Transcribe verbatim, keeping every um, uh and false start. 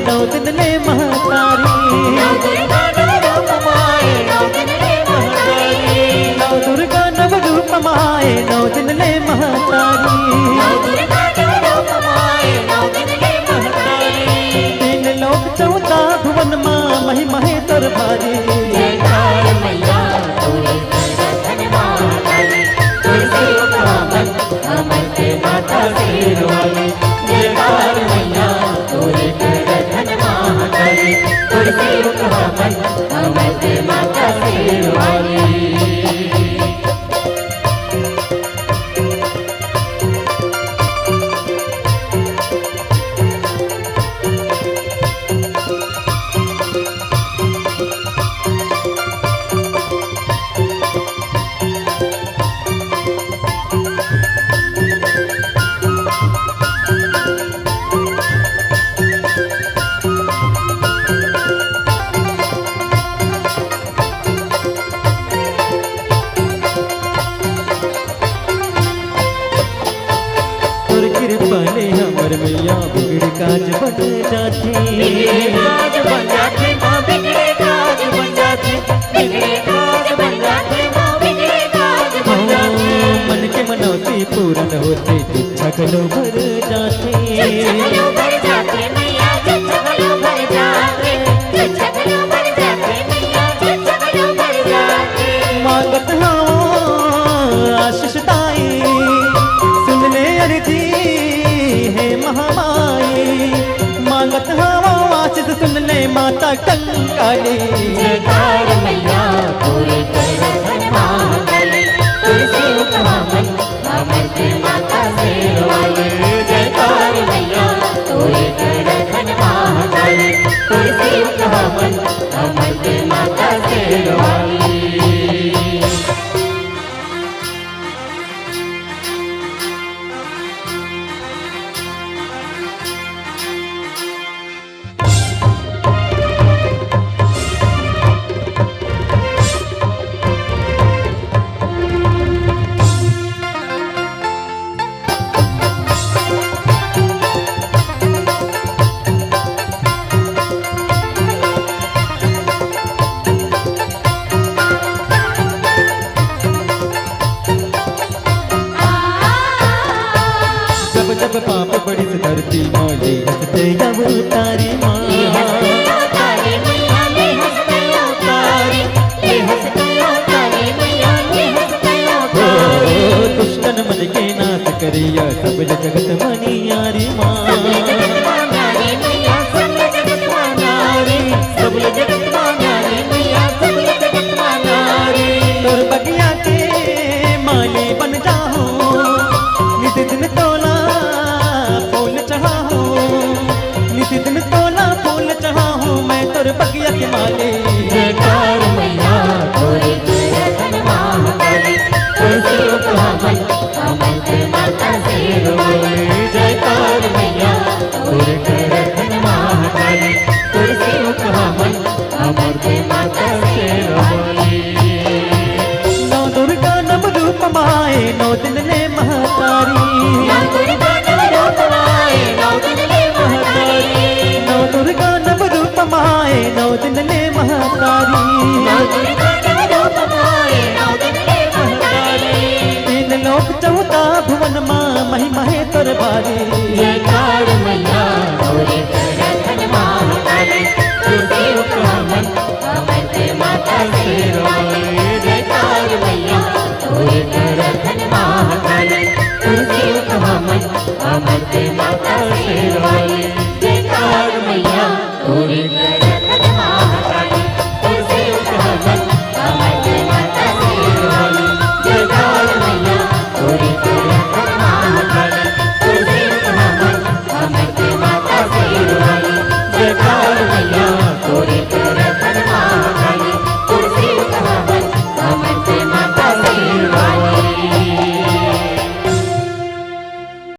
नौ दिन ले महतारी। नौ दुर्गा नव रूप माए, नौ दिन ले महतारी। नौ दुर्गा नव रूप माए, नौ दिन ले महतारी। नौ दुर्गा नव रूप माए, नौ दिन ले महतारी। तीन लोक चौदह भुवन मा, महिमा हे तोर भारी। जयकार मैया तोरे करथन महाकाली, तोर सेवक हमन, हमर के माता शेरवाली। जयकार मैया तोरे करथन महाकाली, तोर सेवक हमन, हमर के माता शेरवाली। तोर कृपा ले हमर मैया बिगड़े काज बन जाथे। बिगड़े काज बन जाथे, माँ, बिगड़े काज बन जाथे। बिगड़े काज बन जाथे, माँ, बिगड़े काज बन जाथे। मन के मनौती पूरन होथे, इच्छा घलो भर जाथे। इच्छा घलो भर जाथे, मैया, इच्छा घलो भर जाथे। इच्छा घलो भर जाथे, मैया, इच्छा घलो भर जाथे। मांगत हवं आशीष दाई, सुन ले अरजी हे महामाई। मांगत हवं आशीष, सुन ले माता कंकाली। जयकार मैया तोरे करथन महाकाली, तोर सेवक हमन, हमर के माता शेरवाली। जयकार मैया तोरे करथन महाकाली, तोर सेवक हमन, हमर के माता शेरवाली। जब जब पाप बढ़िस धरती मा, ले हंसते अवतारी माँ। ले हंसते अवतारी मैया, ले हंसते अवतारी, ले हंसते अवतारी मैया, ले हंसते अवतारी। ओ, दुष्टन मन के नाश करिया, सब जगत मा नियारी माँ। सब जगत मा नियारी मैया, सब जगत मा नियारी, सब जगत मा नियारी मैया, सब जगत मा नियारी। तोर बगिया के माली बन जाहूँ, नित दिन तोला फूल चढ़ाहूँ, नित दिन तोला फूल चढ़ाहूँ, मैं तोर बगिया के माली। जयकार मैया तोरे करथन महाकाली, तोर सेवक हमन, हमर के माता शेरवाली। जयकार मैया तोरे करथन महाकाली, तोर सेवक हमन, हमर के माता शेरवाली। नौ दुर्गा नव रूप माए, नौ दिन ले महतारी। नौ दुर्गा नव रूप माए, नौ दिन ले महतारी। नौ दुर्गा नव रूप माए, नौ दिन ले महतारी। नौ दुर्गा नव रूप माए, नौ दिन ले महतारी। तीन लोक चौदह भुवन मा, महिमा हे तोर भारी। जयकार मैया तोरे करथन महाकाली, तोर सेवक हमन, हमर के माता शेरवाली। जयकार मैया तोरे करथन महाकाली, तोर सेवक हमन, हमर के माता शेरवाली।